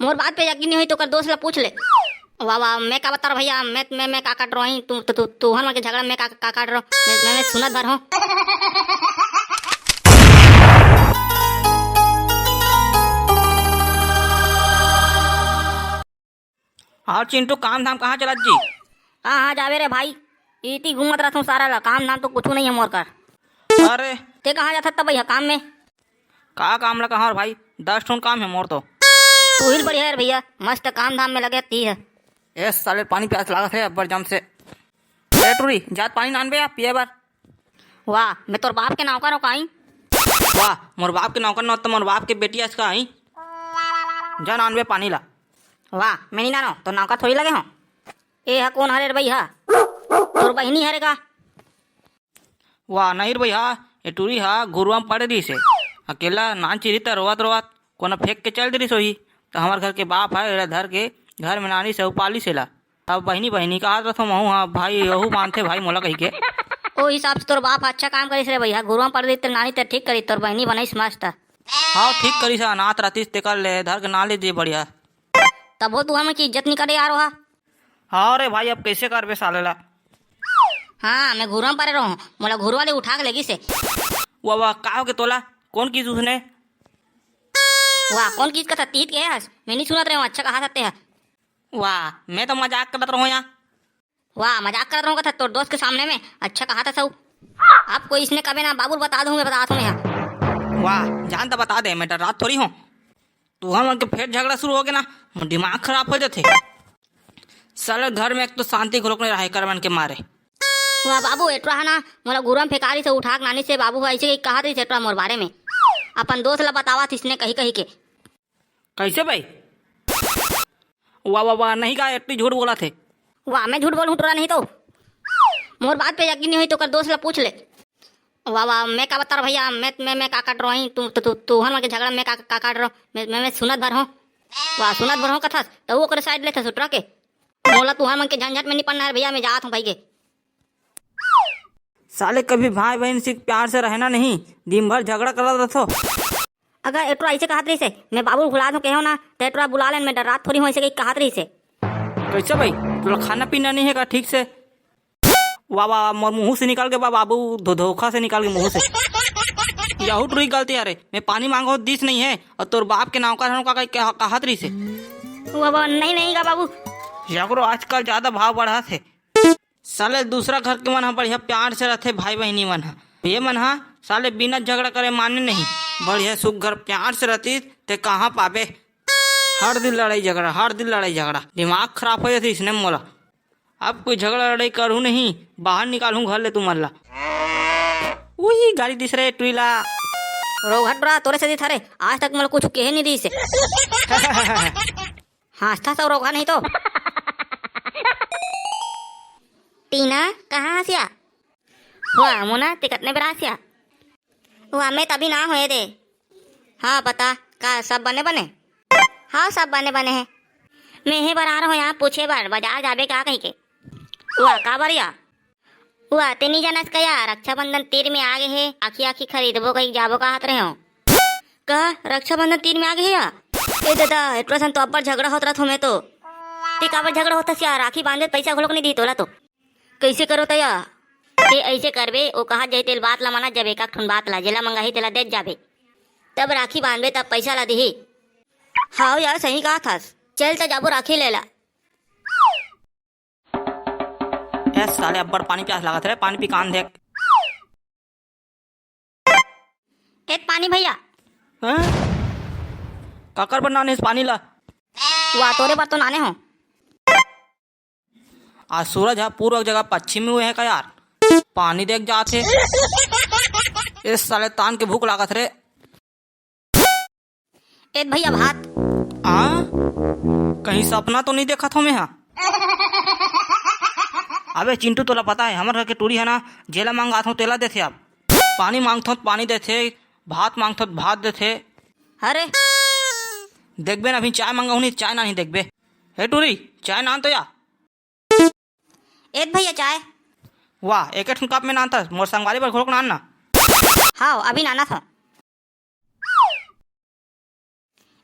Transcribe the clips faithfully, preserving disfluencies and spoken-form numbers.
मोर बात पे यकीन नहीं होही तो ओकर दोस्त ला पूछ ले। वाह, वाह, मैं का बता रहा भैया, मैं, मैं, मैं का काट रहा हूँ, तू, तू, तू, तुहर मन के झगड़ा मैं का, का काट रहा हूँ, मैं, मैं, मैं सुनत भर हूँ। और चिंटू, काम धाम कहाँ चलत जी? हाँ, हाँ, जाबे रे भाई, इति घूमत रहथूं सारा ला, काम धाम तो कुछू नहीं है मोर कर। अरे। ते कहाँ जाथस त भैया काम में? का काम ला कहाँ भाई, दस ठोन काम है मोर तो। तू ही बढ़िया है भैया, मस्त काम धाम में लगे ती है। ए साले, पानी प्यास लागत है अब्बड़ जम से। ए टूरी, जात पानी नानबे या पिए बर? वाह, मैं तोर बाप के नौकर हूँ काई? वाह, मोर बाप के नौकर न हो तो मोर बाप के बेटी अस का आई। जा नानबे पानी ला। वाह, मैं नहीं नानो, तो नौकर थोड़ी लगे हूँ। ए हा कोन हरे रे भैया? तोर बहिनी हरे का? वाह, नहीं रे भैया, ये टूरी हा घुरुआ म पड़े रहिस हे। अकेला नान चिरी त रोवत रोवत कोना फेंक के चल दे रहिस होही। त हमर घर के बाप हा एला धर के घर में नानिस अउ पालिस एला। अब बहिनी बहिनी कहत रथो महू हा, भाई ओहू मानथे भाई मोला कहिके। ओ हिसाब से तोर बाप हा अच्छा काम करिस रे भैया, घुरुआ म पड़े रहिस त नानी ते ठीक करिस, तोर बहिनी बनाइस मस्त। हाँ, ठीक करिस, अनाथ रहतिस तेकर ले धर के नान ले दिए बढ़िया। तभो तुहर मन के इज्जत नहीं करे यार ओहा। हाँ रे भाई, अब कैसे करबे साले ला? हाँ, मैं घुरुआ म परे रहूं, मोला घुरुआ ले उठा के लेगिस हे। वाह, वाह, का होगे तोला? कौन किस उसने? वाह, कौन किस कथा तीत के हस? मैं नहीं सुनत रहे हूँ, अच्छा कहा सकते हैं। वाह, मैं तो मजाक करत रहूं यार। वाह, मजाक करत रहूं कथा तोर दोस्त के सामने में, अच्छा कहा था सब। अब कोई इसने कबे ना बाबू ल बता दूं, मैं बता दूं मैं यहाँ। वाह, जान तो बता दे, मैं डर्रात थोड़ी हूँ। तुहर मन के फेर झगड़ा शुरू होगे ना, मोर दिमाग खराब हो जाथे। साले घर में एक तो शांति घलोक नहीं रहे एकर मन के मारे। वाह बाबू, एटरा हा ना मोला घुरुआ म फेंका रहिस हे, उठा के नानिस हे बाबू, अइसे कही कहत रहिस एटरा मोर बारे में। अपन दोस्त ला बतावत इसने कही कही के। कैसे भाई? वाह, वाह, वाह, नहीं का एटरी झूठ बोलत हे। वाह, मैं झूठ बोलूं टोरा नहीं तो। मोर बात पे यकीन नहीं होही तो ओकर दोस्त ला पूछ ले। वाह, वाह, मैं का बता रहा भैया, मैं, मैं, मैं का काट रहा हूँ, तू, तू, तू, तुहर मन के झगड़ा मैं का, का काट रहा हूँ, मैं, मैं, मैं सुनत भर हूँ। वाह, सुनत भर हूँ कथस, त वो ओकरे side लेथस उठरा के। मोला तुहर मन के झंझट में नहीं पड़ना है भैया, मैं जात हूँ भाई के। साले कभी भाई बहन से प्यार से रहना नहीं, दिन भर झगड़ा करत रथो। अगर एटरा ऐसे कहत रहिस हे, मैं बाबू ल भुला दूं कहे हूं ना, त एटरा बुला लेन, मैं डर्रात थोड़ी हूं, ऐसे कही कहत रहिस हे। कैसे भाई, तोला खाना पीना नहीं है का ठीक से? वाह, वाह, मोर मुंह से निकल के बा बाबू, धो-, धोखा से निकल के मुंह से। यहू टुरी गलती हरे, मैं पानी मांगो दिस नहीं है, और तोर बाप के नाव का, का, का, कहत रहिस हे। वाह, वाह, नहीं, नहीं गा बाबू। एकरो आजकल ज्यादा भाव बढ़त हे। साले दूसरा घर के मन ह बढ़िया प्यार से रथे भाई बहिनी मन ह, ये मन ह साले बिना झगड़ा करे माने नहीं। बढ़िया सुग्घर प्यार से रतिस ते कहाँ पाबे? हर दिन लड़ाई झगड़ा, हर दिन लड़ाई झगड़ा, दिमाग खराब हो जाथे इसने मोला। अब कोई झगड़ा लड़ाई करहूँ नहीं, बाहर निकालहूँ घर ले तुमन ला। उही गाली दिस रे टुरी ला। रोगहा टुरा तोरे से दिस हरे, आज तक मोला कुछ कहे नहीं दिस। हाँसथा सब रोगहा नहीं तो। टीना, कहाँ हस या? वाह मोना, ते कतने बेरा हस या? वाह, मैं तभी ना होए दे। हाँ, बता, का सब बने बने? हाँ, सब बने बने हे। मैं हे बर आ रहा हूँ यहाँ पूछे बर, बाजार जाबे का कही के? वाह, का बर या? वाह, ते नी जानस का या, रक्षाबंधन तीर में आगे हे, आखी आखी खरीदबो कही जाबो कहत रहे हो। का रक्षाबंधन तीर में आगे हे या? ए दादा, एटरा सन तो अब्बड़ झगड़ा होत रहत हो मैं तो। ते काबर झगड़ा होत हस या? राखी बांधे पैसा घलोक नहीं दी तोला तो। कैसे करो तया? ते ऐसे करबे, ओ कहा जाए तेल बात ला माना जाबे, एक ठन बात ला, जेला मंगाही तेला देत जाबे। तब राखी बांधबे तब पैसा ला दिही। हाँ यार, सही कहा थास। चल त जाबो राखी लेला। ए साले, अब्बड़ पानी प्यास लागत रे, पानी पी कान देख। ए पानी भैया। हैं? काकर बर नाने इस पानी ला? वाह, तोरे बर तो नाने हो। आज सूरज हा पूर्व जगह पश्चिमी हुए है का यार? पानी देख जात हे। इस साले तान के भूख लागत रे। ए भैया भात। आ? कहीं सपना तो नहीं देखत हो मैं हा? अबे चिंटू, तोला पता है हमर घर के टूरी है ना, जेला मंगात हूँ तेला देथे। अब पानी मांगथो त पानी देथे, भात मांगथो त भात देथे। अरे। देखबे ना, अभी चाय मंगाहूँ नहीं, चाय ना नहीं देखबे। हे टूरी, चाय नान तो या। ए भैया चाय। वाह, एक ठन कप में नान था, मोर संगवारी बर घोलक नान ना। हाँ, अभी नाना था।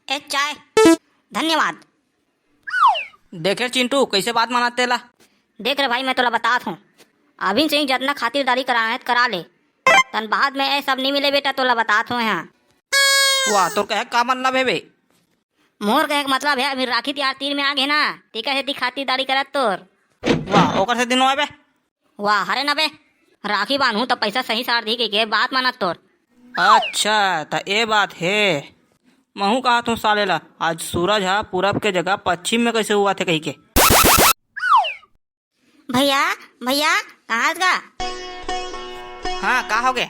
ए चाय। धन्यवाद। देखे चिंटू, कइसे बात मानत तेला? देख रे भाई, मैं तोला बतात हूँ, अभी से ही जतना खातिरदारी कराना हे त करा ले, तन बाद में ए सब नहीं मिले बेटा, तोला बतात हूँ यहाँ। वाह, तोर कहे का मतलब हे बे? मोर कहे के मतलब हे, अभी राखी तिहार तीर में आ गे ना, तेकर सेती खातिरदारी करत तोर। वाह, ओकर से दिन होय बे। वाह, हरे ना बे, राखी बांधहूं त पैसा सही सार दी के, के बात मानत तोर। अच्छा, त ए बात हे। महू कहा तू साले ला, आज सूरज हा पूरब के जगह पश्चिम में कइसे उगथे कहिके। भैया, भैया, कहाँ हस गा? हाँ, का होगे?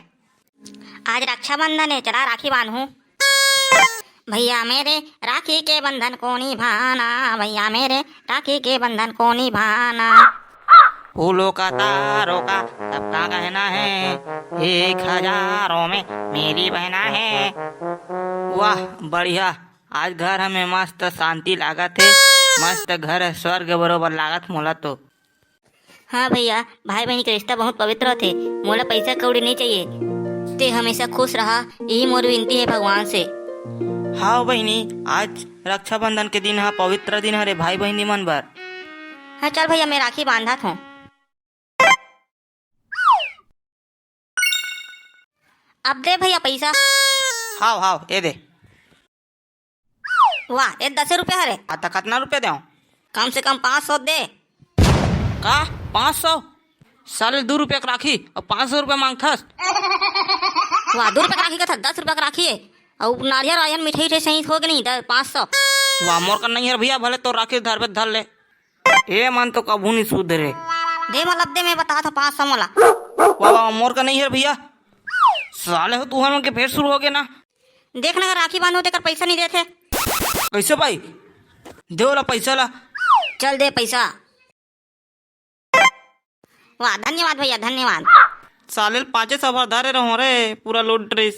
आज रक्षाबंधन हे, चला राखी बांधहूं। भैया मेरे, राखी के बंधन को निभाना, भैया मेरे, राखी के बंधन को निभाना। फूलों का, तारों का, सबका गहना है, एक हजारों में मेरी बहना है। वाह, बढ़िया, आज घर हमें मस्त शांति लागत हे, मस्त घर स्वर्ग बरोबर लागत मोला तो। हाँ भैया, भाई बहिनी के रिश्ता बहुत पवित्र होथे। मोला पैसा कौड़ी नहीं चाहिए, ते हमेशा खुश रहा, यही मोर विनती हे भगवान से। हाँ बहिनी, आज रक्षाबंधन के दिन हा, पवित्र दिन हरे भाई बहिनी मन बर। हाँ चल भैया, मैं राखी बांधत हूँ। अब दे भैया पैसा। हाव हाव, ए दे। वाह, ए दस रुपया हरे। आ, त कतना रुपया देव? कम से कम पाँच सौ दे। का? पाँच सौ? साले, दू रुपया के राखी अउ पाँच सौ रुपया मांगथस? वाह, दू रुपया के राखी कथस, दस रुपया के राखी हे। अउ नारियल वारियल, मिठाई उठाई सही हो गे नहीं, दस, पाँच सौ। वाह, मोर कर नहीं हे भैया, भले तोर राखी धरबे धर ले। ए मन तो कभू नहीं सुधरे। दे मोला, दे, मैं बतात हूँ पाँच सौ मोला। वाह, वाह, मोर कर नहीं हे भैया। साले हो, तुहर मन के फेर शुरू हो गे ना। देख ना, राखी बांधो तेकर पैसा नहीं देथे। कइसे भाई? दे ओला पैसा ला। चल दे पैसा। वाह, धन्यवाद भैया, धन्यवाद। साले ल पाँचे सौ भर धरे रहो रे, पूरा लूट डरिस।